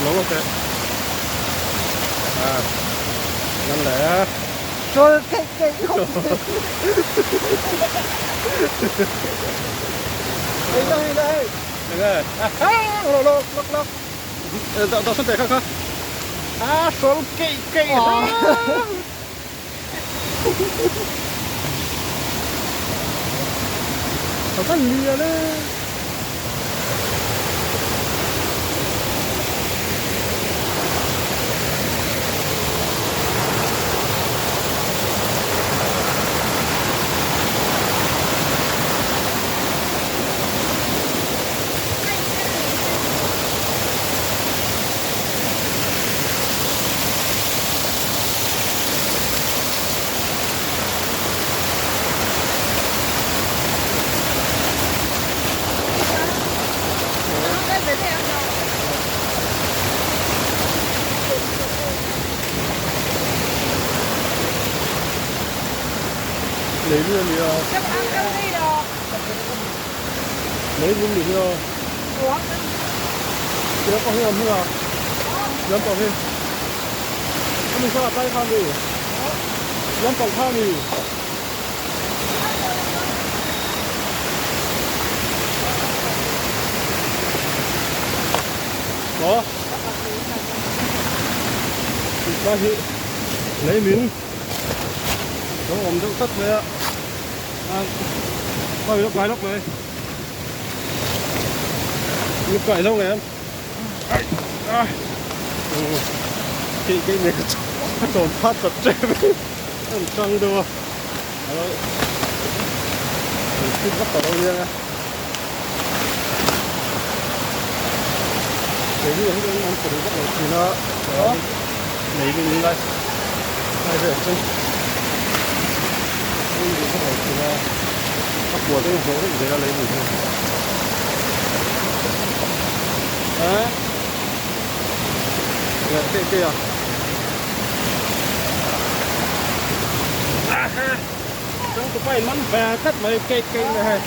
Lo lo teh. À. Ngắn lẹ. Rồi cái cái không. Đây đây đây. Được À, lok lok lok lok. Tao tao tệ khá khá. À, số cây cây. Tao có lìa đấy. Lấy luôn đi à. Lấy luôn đi à. Nó có hiểu không à? Nó có hiểu. Mình sao tay không đi. Nó còn không đi. Đó. Ba hi lấy miếng. Nó ổn trong tất rồi ạ. À, coi lúc này lúc này. Lúc này đâu này em. À. Cái cái này trộn phát tập chơi ăn trăng đâu. Alo. Mình bắt vào đâu nha. Lấy đi ăn ăn cũng bắt đầu thì nó. Lấy đi lại. Lại về chân. Đi bắt đầu thì nó. Bắt buộc cái chỗ để ra lấy mình thôi. Đấy. Cái kia à. Chúng tụi bay mắn về tất mày cây cây này.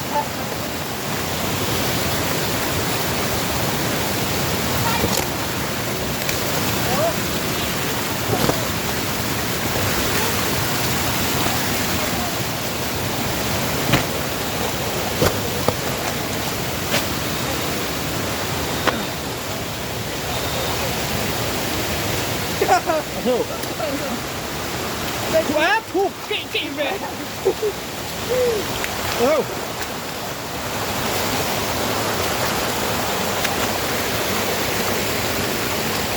Quá thuộc cái cái về. Ô.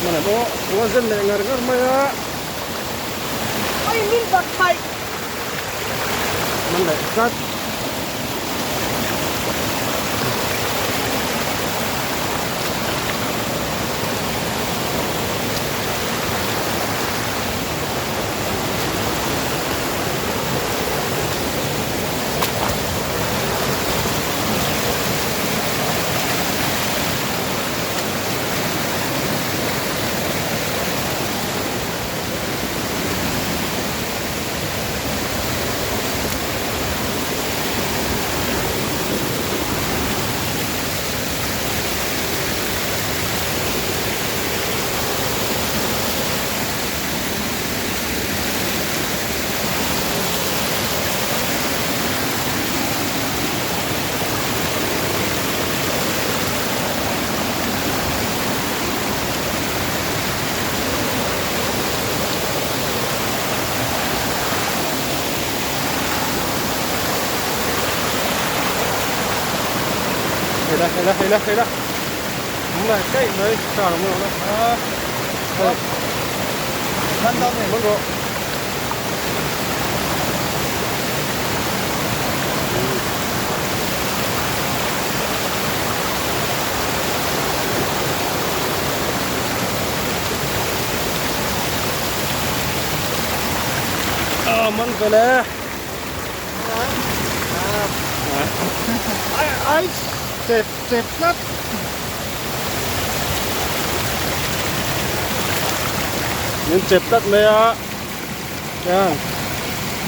Mana bo, wazan le ngar ngar maya. Ôi min bật thầy. Man le kat. Đây đây đây đây đây. Đúng là cái đấy, sao nó đó. À. Văn đâu này? Mất rồi. À, mất rồi nè. Ai ai chẹp chẹp lắm. Những chẹp tắt mấy á. Nha.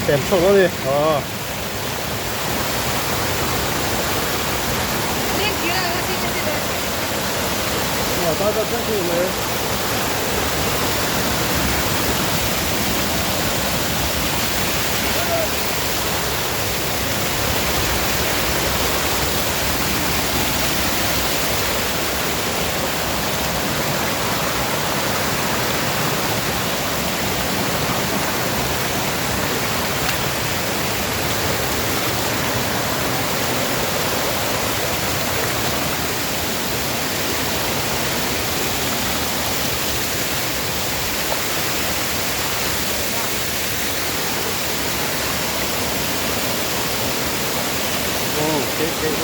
Kèm sổ nó đi. Ờ. Liên ký là cái gì thế? Ờ, ta ta chắc gì mấy.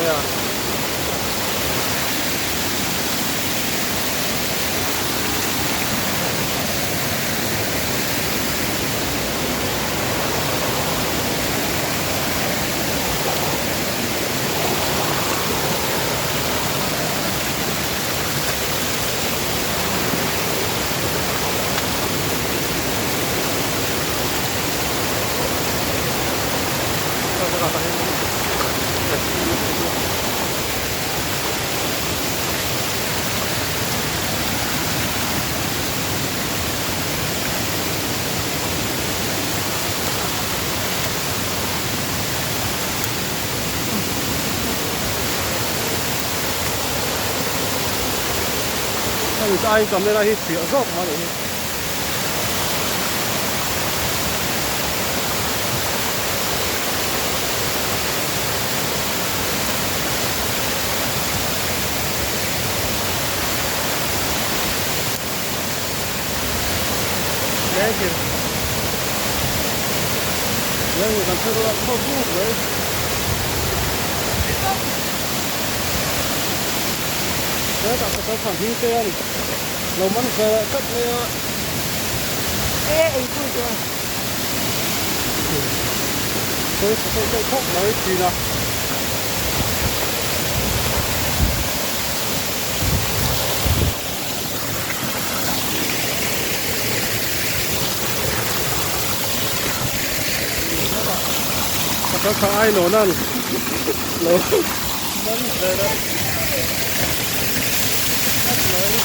mai a. Hemi chu aiin camera hi fiah zawk mah anih hi. Lengkir lengkir kan thlir a khawp vut mai. Hetah pasal thlan hing te an lo man ve leh tlat mai a. E ei pui chuan. Sawi tha keih keih khawp mai thin a. Pasal tha ai nawn an lo man ve leh tlat mai.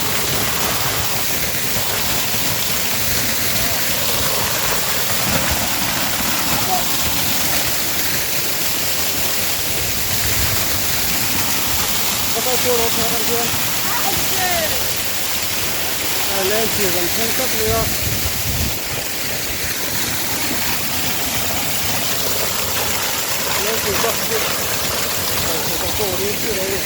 Pasal chu lo thar ang hian a leng thir kan thleng tlat mai a. Leng thir bak chu kal pawh a ring chiah lo a ni.